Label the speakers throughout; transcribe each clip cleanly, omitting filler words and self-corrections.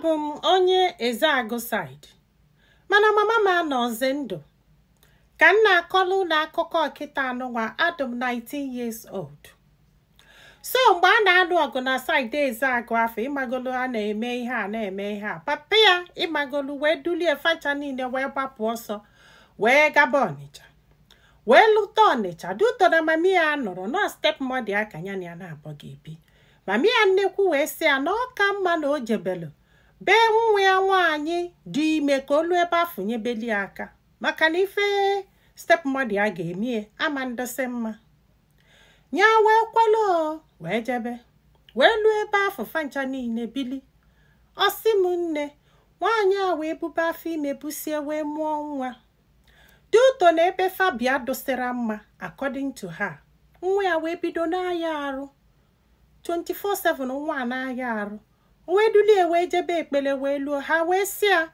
Speaker 1: Abụ m onye Ezeagụ side, mana mama m anọzi ndụ. Ka m na-akọlụ ụlọ akụkọ kịta anụnwa, adụ m 19 years old. So mgbe a na-alụ ọgụ na side Ezeagụ afọ, ịmagolu, a na-eme ihe a, na-eme ihe a, papa ya, ịmagolu, wee dulie facha niile wee gbapụ ọsọ wee gaba Ọnịcha, wee lụta Ọnịcha dị ụtọ na mami ya nụrụ na step mother ya ka ya na ya na-abọ ga-ebi. Mami ya nnekwu wee sị ya na ọ ka mma na o jebelu bee nwa ya nwaanyị dị ime, ka olu ebe afọ nyebeli ya aka, maka na ife step mother ya ga-emie ama ndosi mma. Nya wee kwelu wee jebe, wee luo ebe afọ, fancha niile bili. Ọsị m nne, nwaanyị a wee bube afọ ime, busie wee mụọ nwa dị ụtọ na ebe fabia dosara mma. According to her, nwa ya wee bido na-aya arụ 24/7. Nwa a na-aya arụ, wee dulie wee jebe ekpele, wee luo, ha wee sị ya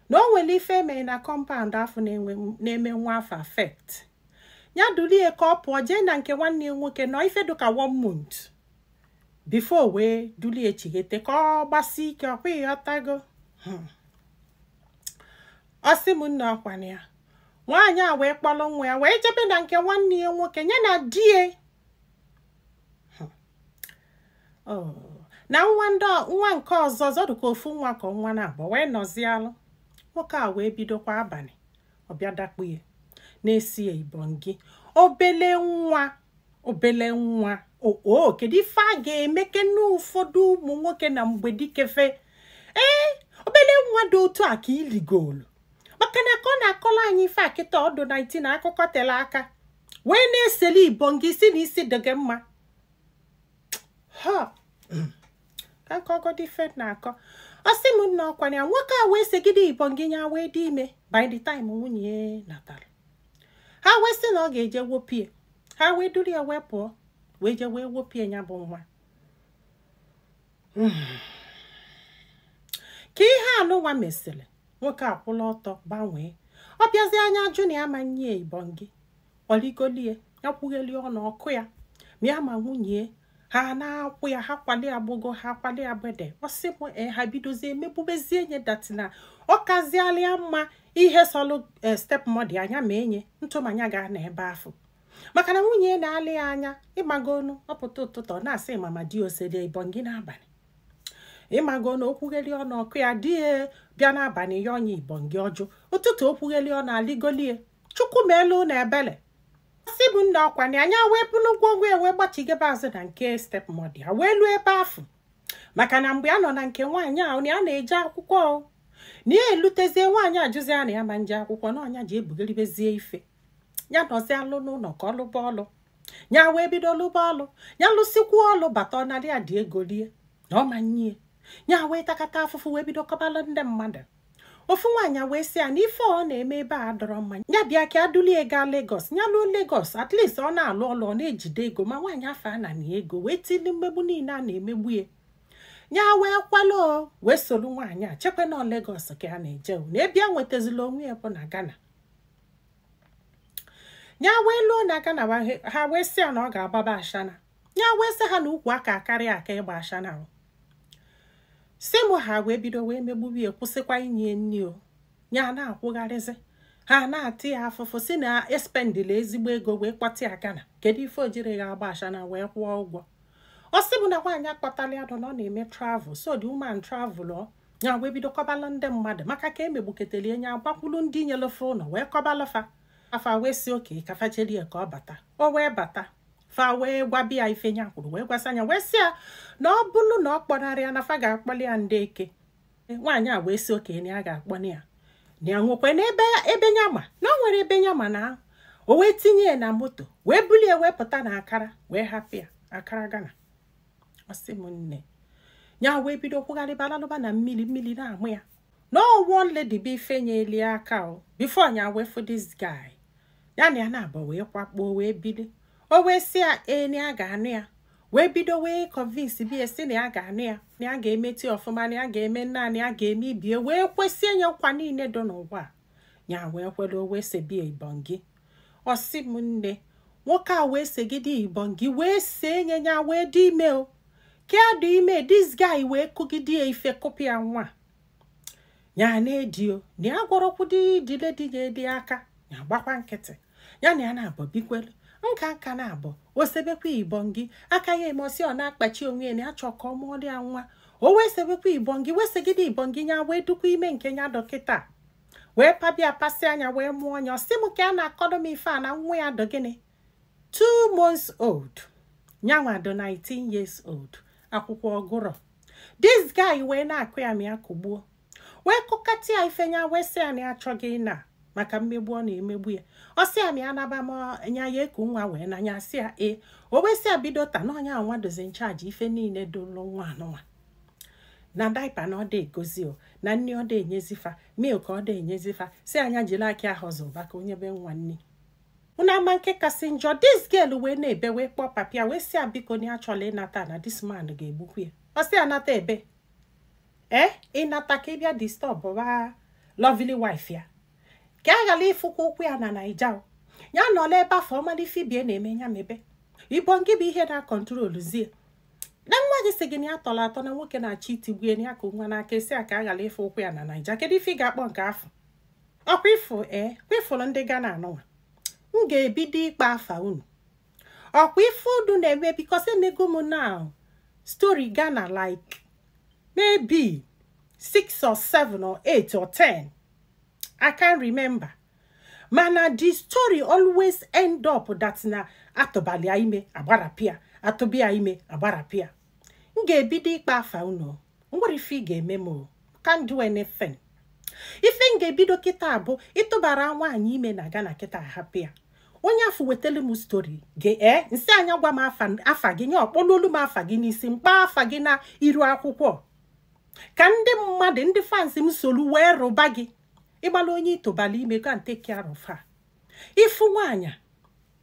Speaker 1: na o nwere ife emere na compound afọ na-eme nwa afọ affect. Ya dulie ka ọ pụọ jee na nke nwanne ya nwoke nọ ife dịka one month before wee dulie chighete ka ọ gbasi ike. Ọkwa ịghọtago? Ọ sị m nna, ọkwana ya, nwaanyị a wee kpọrọ nwa ya wee jebe na nke nwanne ya nwoke, ya na die na nwa ndị nwa nke ọzọ ọzọ dịka ofu nwa ka nwa na-abụọ wee nọzialụ. Nwoke a wee bidokwa abalị ọbịa dakpuye na-esi ya ibongi obele nwa, obele nwa. O kedu ife a ga-eme kene ụfọdụ ụmụ nwoke na mgbe dikefe? Ee, obele nwa dị otu a ka iligolu, maka na ka ọ na-akọrọ anyị ife a kịta, ọdụ 19, akụkọ tere aka, wee na-eseli ibongi si na isi dị gị mma. Ha ka nkọgọdị ife na-akọ. Ọ sị m nna, ọkwana ya, nwoke a wee segide ibongi ya wee dị ime. By the time nwunye ya natara, ha wee sị na ọ ga-eje wopie. Ha wee duru ya wee pụọ, wee jee wee wopie ya bụ nwa. Ka ihe anụnwa mesịrị, nwoke akwụla ọtọ gbanwee. Ọ bịazie anya ajụ na ya ma nye ibongi ọligolie ya kwugheli ọnụ ọkụ ya ma ya ma nwunye ha na-akwụ ya, ha kwali agbụgo, ha kwali agbede. Ọ sị m ee, ha bidozie emegbubezie nye datina. Ọ kaziala ya mma ihe sọlụ step mother anya ma enye ntụmanya ga na ebe afọ, maka na nwunye na-alị ya anya, ịmagonu, ọpụta ụtụtụ ọ na-asị mama di osede ibongi n'abalị, ịmago na okwugheli ọnụ ọkụ ya di ya bịa n'abalị ya ọnya ibongi ọjụ ụtụtụ, okwugheli ọnụ aligolie. Chukwu ma elu na ebele sị bụ nna, ọkwa na anya wee bulu ngwongwo ya wee gbachigebe azụ na nke step mother ya, wee luo ebe afọ, maka na mgbe a nọ na nke nwaanyị ahụ na ya na-eje akwụkwọ na ya elutezie, nwaanyị ajụzie na ya ma nje akwụkwọ na ọnya ji ebugaribezie ife ya nọzie alụ n'ụlọ ka ọ lụba ọlụ. Ya wee bido lụba ọlụ, ya lụsikwa ọlụ bata, ọnarị ya dị ego rie na ọma nye ya, wee takata afụfụ, wee bido kọbalụ ndị mmadụ. Ofu nwaanyị wee sị ya na ife ọ na-eme ebe a dọrọ mma, ya bịa ka adulie gaa Lagos, ya luo Lagos, at least ọ na-alụ ọlụ, ọ na-ejide ego. Ma nwaanyị afọ a na ego wee tili mmegbu niile a na-emegbu ya. Ya wee kwalo wee soro nwaanyị a chekwa na Lagos ka a na-eje, na ebe a nwetazila onwe ya bụ na Ghana. Ya wee luo na Ghana, ha wee sị ya na ọ ga-agbaba ashana. Ya wee sị ha na ukwu aka akarịa aka ịgba ashana. Si mụ, ha wee bido wee megbubi ya, kwụsịkwa inye nri o ya na-akwụgharịzi, ha na-atị ya afụfụ, si na espendila ezigbo ego wee kpọta ya Ghana, kedu ife o jiri ya agba ashana wee kwụọ ụgwọ? Ọ sị bụ na nwaanyị akpọtala ya nọ na ọ na-eme travel, so the woman travel ọ ya wee bido kọbalụ ndị mmadụ maka ka emegbuketele enye, agbakwulu ndị nyelefe ụlọ wee kọbalụ fa afa, wee si oke ka fachelie ka ọ bata. O wee bata, fa wee gwabịa ife nya kwuru, wee gwasị anya, wee sị ya na ọ bụrụ na ọ kpọnarị ya na fa ga-akpọli ya ndị eke. Nwaanyị a wee sị oke na ya ga-akpọni ya, na ya nwekwe n'ebe ebe nya ma na o nwere ebe nya ma na o wee tinye ya na moto, wee bulie wee pụta na akara, wee hapụ ya akara Ghana. Ọ sị m nne, ya wee bido kwugharịba lalụba na mmiri mmiri na-amụ ya na one lady bụ ife nyeli aka o before ya wee fụ this guy ya na ya na-abụ wee kwakpuo wee bili. O wee sị ya ee, na ya ga-anụ ya, wee bido wee convince bi sị na ya ga-anụ ya, na ya ga-emeti ọfụma, na ya ga-eme nna, na ya ga-eme ibie, wee kwesị enye nkwa niile dị n'ụwa ya, wee kwere wee sebie ibongi. Ọ sị m nne, nwoke a wee segide ibongi, wee see nye ya wee dị ime o. Ka ya dị ime, this guy wee kụgide ya ife, kụpịa nwa ya na-edio na ya gwọrọkwudi dile di ga-edi aka ya gbakwa nkịtị. Ya na ya na-abọ bikwelu nka nka na-abọ osebekwa ibongi aka ya eme ọsị ọ na-akpachi onwe ya na ya chọ ka ọ mụọrọ ya nwa. O wee sebekwa ibongi, wee segide ibongi ya, wee dukwa ime nke ya dọkịta wee pabịa pasị anya wee mụọ anya. Ọsị m ka a na-akọdọ m ife a na nwa ya dọ gịnị, 2 months old, nyanwa do 19 years old, akwụkwọ ọgụrọ. This guy wee na-akụ ya ma ya kụgbuo, wee kụkata ya ife ya, wee sị ya na ya achọghị na maka mmegbu ọ na-emegbu ya. Ọ sị ya ma ya naba ma nya ya eku nwa wee na ya sị ya ee. O wee sị ya bido taa na ọnya nwa dozi nchaji ife niile dolu nwa anụnwa na diaper na ọ dị egozi o na nni ọ dị enyezifa milk ọ dị enyezifa, si anya jiri aka ahụ zụba ka onye be nwa nni. Unu ama nke kasị njọ, this girl wee na-ebe wee kpọọ papia wee sị ya biko na ya chọrọ ịnata na this man ga-egbukwu ya. Ọ sị ya nata ebe ee ịnata ka ị bịa disturb wa lovely wife ya, ka a ghara ịfụkwa ụkwụ ya na Naija. Ya nọla ebe afọ ọmalife ibie na-eme ya mebe ibongi bụ ihe na-akọntrol zie na nwa gị sị gị na ya tọrọ atọ na nwoke na-achọ itigbu ya ka nwa n'aka esi a ka a ghara ịfụ ụkwụ ya na Naija. Kedu ife ị ga-akpọ nke afọ ọkwa ifụ? Ee, kwa ifụrụ ndị Ghana anụnwa, m ga-ebido ịkpa afa unu. Ọkwa ife unu na-eme, because emego m now story Ghana like maybe 6 or 7 or 8 or 10, I can't remember, mana the story always end up that na atụbalịa ime agbarapịa, atụbịa ime agbarapịa. M ga-ebido ịkpa afa unu. Nwere ife ị ga-eme m o, can't do anything. Ife m ga-ebido kịta bụ ịtụbara nwaanyị ime na Ghana kịta, hapụ ya, onye afọ wetelu m story gị. Ee, nsị anya gwa m afa gị nye ọkpọlolu m afa gị n'isi mkpa afa gị na iru akwụkwọ ka ndị mmadụ, ndị fans m solu wee rụba gị. Ịgbala onye ịtụbala ime, go and take care of her. Ịfụ nwaanyị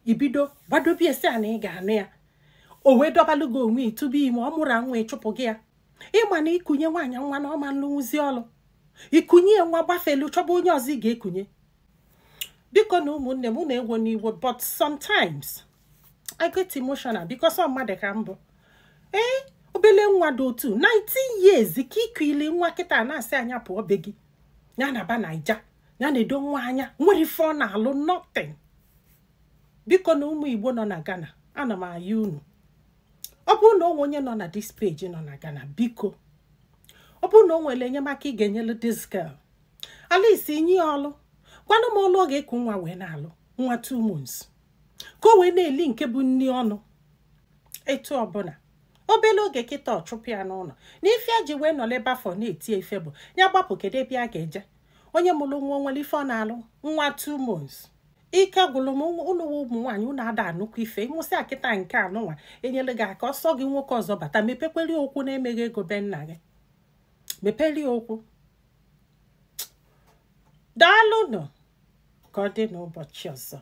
Speaker 1: ibido gbadobie esi a na ị ga-anụ ya, o wee dọbalụ gị onwe ịtụba ime, ọ mụrụ nwa, ịchụpụ gị ya. Ịma na ikunye nwaanyị nwa na ọma nlụnwụzi ọlụ, ikunye nwa gbafelu chọba onye ọzọ ị ga-ekunye. Biko na ụmụnne m na-ewo n'iwe, but sometimes I get emotional because ọ mmadụ ka mbụ. Ee, obele nwa dị otu 19 years ka ikuili nwa kịta na-asị anya pụọ be gị, ya na ba Naija, ya na-edo nwa anya nwere ife ọ na-alụ, nothing. Biko na ụmụ Igbo nọ na Ghana, ana m ayọ unu, ọ bụrụ na onwe onye nọ na this page nọ na Ghana, biko, ọ bụrụ na o nwere enyemaka ị ga-enyelu this girl, Alice, inye ya ọlụ. Gwanụ m ọlụ ọ ga-eku nwa wee na-alụ nwa 2 months ka o wee na-eli nke bụ nni ọnụ. Etu ọbụla obere oge kịta ọ chụpụ ya n'ụlọ na ife a ji wee nọrọ ebe afọ na-eti ife bụ ya gbapụ. Kedu ebe a ga-eje? Onye mụrụ nwa nwere ife ọ na-alụ nwa 2 months. Ike gwụrụ m. Ụnụ ụmụ nwaanyị, unu ada anụkwu ife ịmụsị akịta nke anụnwa enyere gị aka ọsọ gị. Nwoke ọzọ bata mepekwere okwu na-emeghe ego be nna gị, mepere okwu. Daalụnụ, ka ọ dị n'ụbọchị ọzọ.